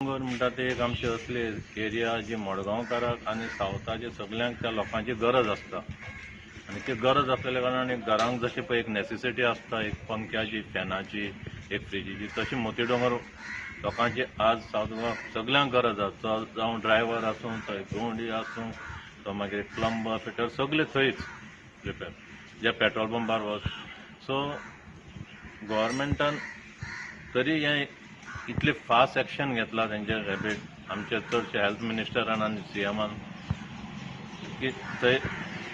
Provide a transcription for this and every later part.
दोंगर म्हणटा ते एक आमची असली एरिया जी मडगांवकाराक आनी सावथाचे सगल्यांक त्या लोकांची गरज आसता आनी ती गरज आसलेल्या कारणान एक घरांक जशी पळय एक नॅसेसिटी आसता, एक पंख्याची, फॅनाची, एक फ्रिजीची, तशी मोती दोंगर लोकांची आज सावथ गोवा सगल्यांक गरज आसा. जावं ड्रायव्हर आसूं, थंय गवंडी आसूं, तो मागीर प्लंबर, फिटर सगळे थंयच रिपेर जे पेट्रोल पंपार वच. सो गोवोरमेंटान तरी हें इतले फास्ट एक्शन घेतला तेंचे रॅपीड, आमचे चडशे हेल्थ मिनिस्टरान आनी सीएमान की थंय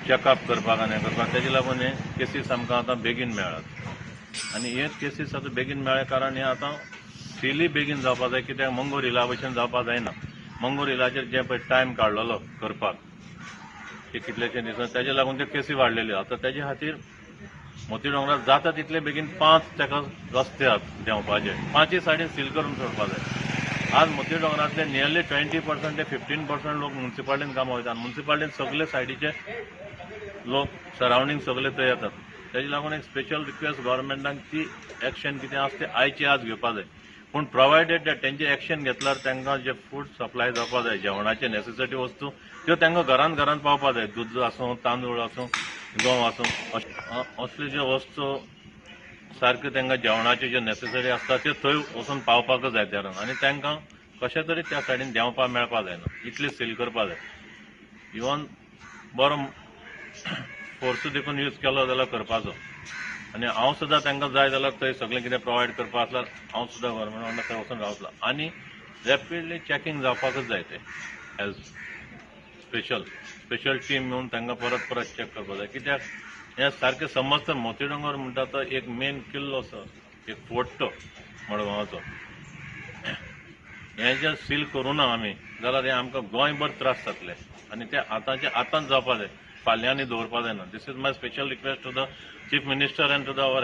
चॅकअप करपाक आनी हें करपाक, तेजे लागून हे केसीस आमकां आतां बेगीन मेळ्ळात. आनी हे केसीस आतां बेगीन मेळ्ळ्या कारण हे आतां सीलय बेगीन जावपा जाय, कित्याक मंगूर हिला भशेन जावपा जायना. मंगूर हिलाचेर जे पळय टायम काडलेलो करपाक ते कितलेशे दिसां, तेजे लागून त्यो केसी वाडलेल्यो. आतां तेजे खातीर मोती दोंगरार जाता तितले बेगीन 5 ताका रस्ते आहात देंवपाचे, 5 सायडीन सील करून सोडपा जाय. आज मोती दोंगरांतले नियरली 20% ते 15% लोक मुन्सिपालिटीन कामां वयता आनी मुन्सिपालिटीन सगळे सायडीचे लोक सरावंडींग सगळे थंय येतात. तेजे लागून एक स्पेशल रिक्वेस्ट गव्हर्मेंटाक ती एक्शन कितें आसा तें आयचे आज घेवपा जाय. पूण प्रोवायडेड that तेंचे एक्शन घेतल्यार तांकां जे फूड सप्लाय जावपा जाय, जेवणाचे नेसेसिटी वस्तू त्यो तांकां घरान घरान पावपा जाय. दूद आसूं, तांदूळ आसूं, गंव आसूं, असल्यो ज्यो वस्तू सारक्यो तांकां जेवणाच्यो ज्यो नेसेसरी आसता त्यो थंय वचून पावपाकच जाय त्या. आनी तांकां कशें तरी त्या सायडीन देंवपाक मेळपा जायना इतली सील करपा जाय. इवन बरो फोर्सूय देखून यूज केलो जाल्यार करपाचो. आनी हांव सुद्दां तांकां जाय जाल्यार थंय सगळें कितें प्रोवायड करपा आसल्यार हांव सुद्दां गव्हर्मेंट वांगडा थंय वचून रावतलो. आनी रॅपिडली चॅकिंग जावपाकच जाय तें एज स्पेशल टीम येवन तांकां परत परत चॅक करपाक जाय, कित्याक हें सारकें समजता. मोती दोंगर म्हणटा तो एक मेन किल्लो असो, एक फोर्ट तो मडगांवाचो. हें जर सील करूं ना आमी जाल्यार हें आमकां गोंयभर त्रास जातले आनी ते आतांचे आतांच जावपा जाय, फाल्यां आनी दवरपा जायना. This is my special request to the chief minister and to the our